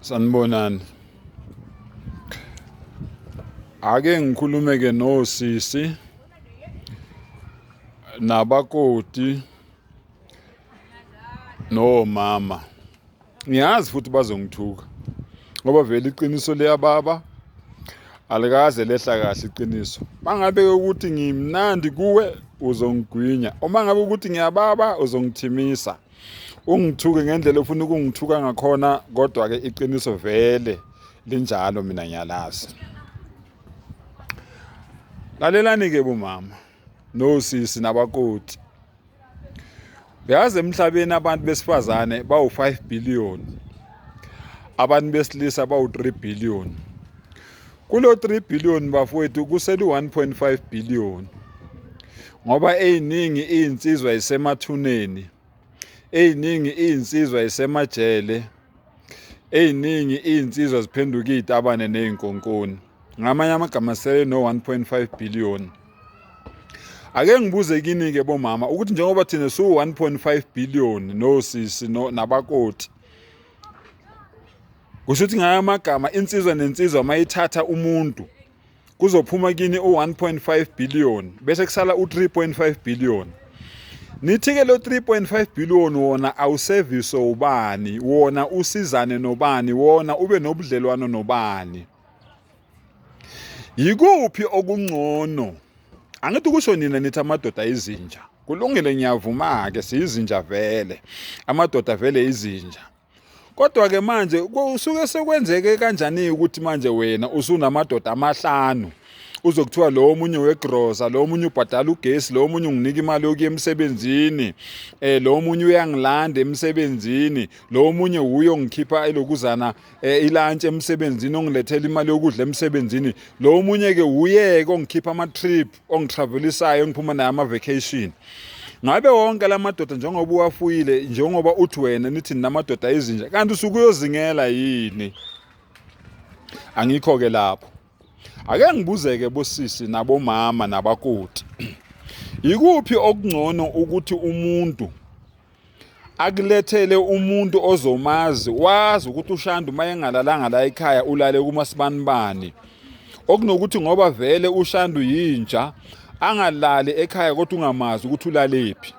Sanibonani. Ake ngikhulume ke nosisi nabakoti nomama. Ngiyazi futhi bazongithuka ngoba vele iqiniso liyababa, alikaze lehla kahle iqiniso. Mangabe ukuthi ngimnandi kuwe uzongigwinya, uma ngabe ukuthi ngiyababa uzongithimisa. Ungithuke ngendlela ofuna ukungithuka ngakhona, kodwa-ke iqiniso vele linjalo, mina ngiyalazi. Lalelani-ke bomama nosisi nabakoti. Uyazi emhlabeni abantu besifazane bawu-5 billion, abantu besilisa bawu-3 billion. Kulo 3 billion bafowethu kusele u-1.5 billion ngoba eziningi izinsizwa isemathuneni, eziningi izinsizwa isemajele, eziningi izinsizwa ziphenduka izitabane nezinkonkoni. Ngamanye amagama sele no-1.5 billion. Ake ngibuze kini-ke bomama ukuthi njengoba thina siwu-1.5 billion nosisi no, nabakoti, kusho ukuthi ngayo amagama insizwa nensizwa mayithatha umuntu kuzophuma kini u-1.5 billion bese kusala u-3.5 billion. Nithi-ke lo 3.5 billion wona awuseviswe ubani, wona usizane nobani, wona ube nobudlelwano nobani? Yikuphi okungcono? Angithi kusho nina nithi amadoda izinja. Kulungile, ngiyavuma-ke, siyizinja vele, amadoda vele izinja. Kodwa-ke manje kusuke sekwenzeke kanjani ukuthi manje wena usunamadoda amahlanu, uzokuthiwa lo omunye wegrosa, lo omunye ubhadala ugesi, lo omunye unginika imali yokuya emsebenzini, lo omunye uyangilanda emsebenzini, lo omunye wuye ongikhipha elokuzana ilantshi emsebenzini, ongilethela imali yokudla emsebenzini, lo omunye-ke wuye-ke ongikhipha ama-trip, ongitravelisayo, engiphuma naye ama-vacation. Ngabe wonke la madoda njengoba uwafuyile, njengoba uthi wena nithi namadoda izinja, kanti usuke uyozingela yini? Angikho-ke lapho. Ake ngibuzeke bosisi nabomama nabakoti, yikuphi okungcono ukuthi umuntu akulethele umuntu ozomazi, wazi ukuthi uShandu uma engalalanga la ekhaya ulale kumasibanibani, okunokuthi ngoba vele uShandu yinja angalali ekhaya kodwa ungamazi ukuthi ulalephi?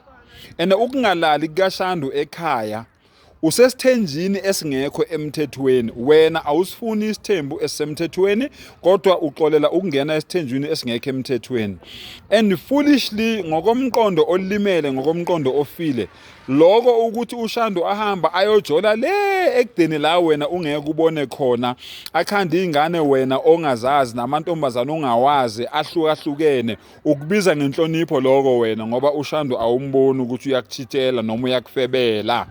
And ukungalali kukaShandu ekhaya, usesithenjini esingekho emthethweni. Wena awusifuni isithembu esisemthethweni, kodwa uxolela ukungena esithenjini esingekho emthethweni. And foolishly, ngokomqondo olimele, ngokomqondo ofile, lokho ukuthi uShandu ahamba ayojola le ekudeni la wena ungeke ubone khona, akhanda iy'ngane wena ongazazi namantombazane ongawazi ahlukahlukene, ukubiza ngenhlonipho lokho wena, ngoba uShandu awumboni ukuthi uyakuchithela noma uyakufebela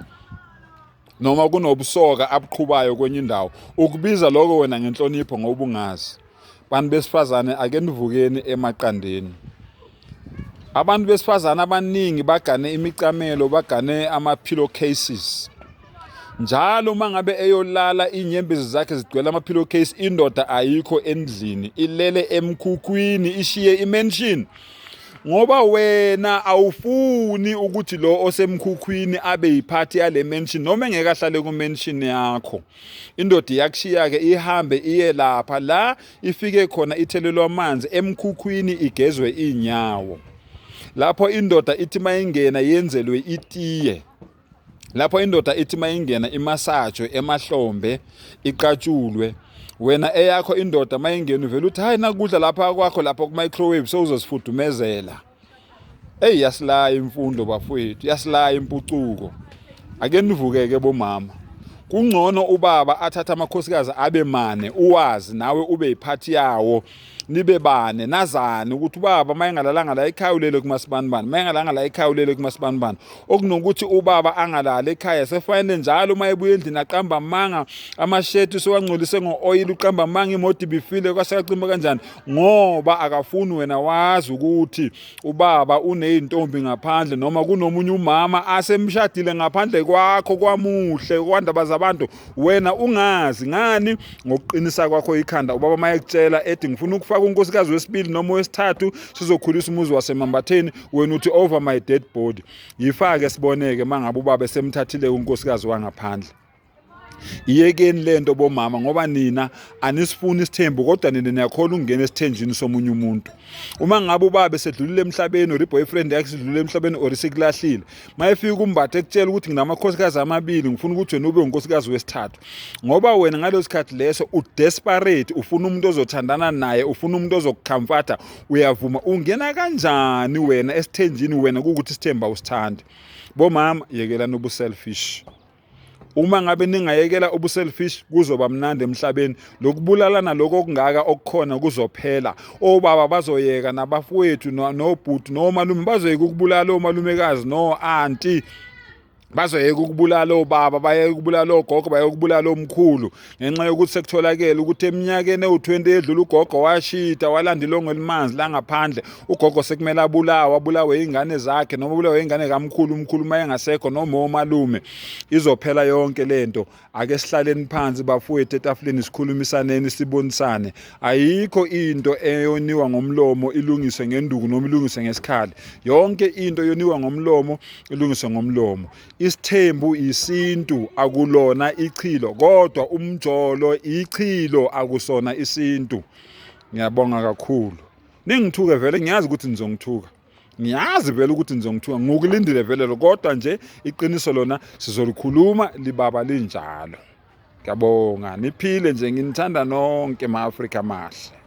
noma kunobusoka abuqhubayo kwenye indawo, ukubiza lokho wena ngenhlonipho ngoba ungazi. Bantu besifazane, ake nivukeni emaqandeni. Abantu besifazane abaningi bagane imicamelo, bagane ama-pillow cases. Njalo uma ngabe eyolala inyembezi zakhe zigcwele ama-pillow case. Indoda ayikho endlini, ilele emkhukhwini, ishiye i-mansion ngoba wena awufuni ukuthi lo osemkhukhwini abe yiphathi yale mansion, noma engeke ahlale ku-mansion yakho. Indoda iyakushiya-ke, ihambe iye lapha la ifike khona ithelelwa amanzi emkhukhwini, igezwe iy'nyawo. Lapho indoda ithi mayingena yenzelwe itiye. Lapho indoda ithi mayingena imasajwe emahlombe, iqatshulwe. Wena eyakho indoda mayingena uvela uthi hayi, nakudla lapha kwakho lapha ku-microwave, sewuzosifudumezela. Eyi, yasilaya imfundo bafowethu, yasilaya impucuko. Ake nivukeke bomama. Kungcono ubaba athathe amakhosikazi abe mane, uwazi nawe ube yiphathi yawo, nibe bane, nazane ukuthi ubaba uma engalalanga la ekhaya ulele kumasibanibani, uma engalalanga la ekhaya ulele kumasibanibani, okunokuthi ubaba angalali ekhaya sefanele njalo uma ebuya endlini aqamba amanga, amasheti usewangcolise ngo-oyili, uqamba amanga, imoto ibifile kwasekacima kanjani, ngoba akafuni wena wazi ukuthi ubaba uney'ntombi ngaphandle noma kunomunye umama asemshadile ngaphandle kwakho, kwamuhle kwandaba zabantu, wena ungazi ngani ngokuqinisa kwakho ikhanda. Ubaba uma ekutshela ethi ngifuna ukufaka unkosikazi wesibili noma wesithathu, sizokhulisa umuzi wasemambatheni, wena uthi over my dead body. Yifake siboneke uma ngabe ubaba esemthathile unkosikazi wangaphandle. Iyekeni lento bomama, ngoba nina anisifuni isithembu, kodwa nina niyakhona ukungena esithenjini somunye umuntu. Uma ngabe ubaba esedlulile emhlabeni, or i-boyfriend yakhe isidlulile emhlabeni, or isikulahlile, mayefika uMbatha ekutshela ukuthi nginamakhosikazi amabili, ngifuna ukuthi wena ube unkosikazi wesithathu, ngoba wena ngaleso sikhathi leso udesperate, ufuna umuntu ozothandana naye, ufuna umuntu ozokukhamfatha, uyavuma. Ungena kanjani wena esithenjini wena kuwukuthi isithembu awusithandi? Bomama, yekelani ubuselfish. Uma ngabe ningayekela ubuselfish, kuzoba mnandi emhlabeni. Lokubulalana lokho okungaka okukhona kuzophela. Obaba bazoyeka, nabafowethu, nobhuti, nomalume bazoyeka ukubulala omalumekazi no-anti, bazoyeka ukubulala obaba, bayeke ukubulala ogogo, bayeke ukubulala omkhulu, ngenxa yokuthi sekutholakele ukuthi eminyakeni ewu-20 edlule ugogo washita, walanda ilongo elimanzi langaphandle. Ugogo sekumele abulawe, abulawe iy'ngane zakhe, noma abulawe ingane kamkhulu, umkhulu uma engasekho, noma omalume. Izophela yonke lento. Ake sihlaleni phansi bafowethu etafuleni, sikhulumisaneni, sibonisane. Ayikho into eyoniwa ngomlomo ilungiswe ngenduku noma ilungiswe ngesikhali. Yonke into yoniwa ngomlomo ilungiswe ngomlomo. Isithembu isintu, akulona ichilo, kodwa umjolo ichilo, akusona isintu. Ngiyabonga kakhulu. Ningithuke vele, ngiyazi ukuthi nizongithuka, ngiyazi vele ukuthi nizongithuka, ngokulindile vele lo, kodwa nje iqiniso lona sizolikhuluma libaba linjalo. Ngiyabonga, niphile nje, nginithanda nonke ma-Afrika mahle.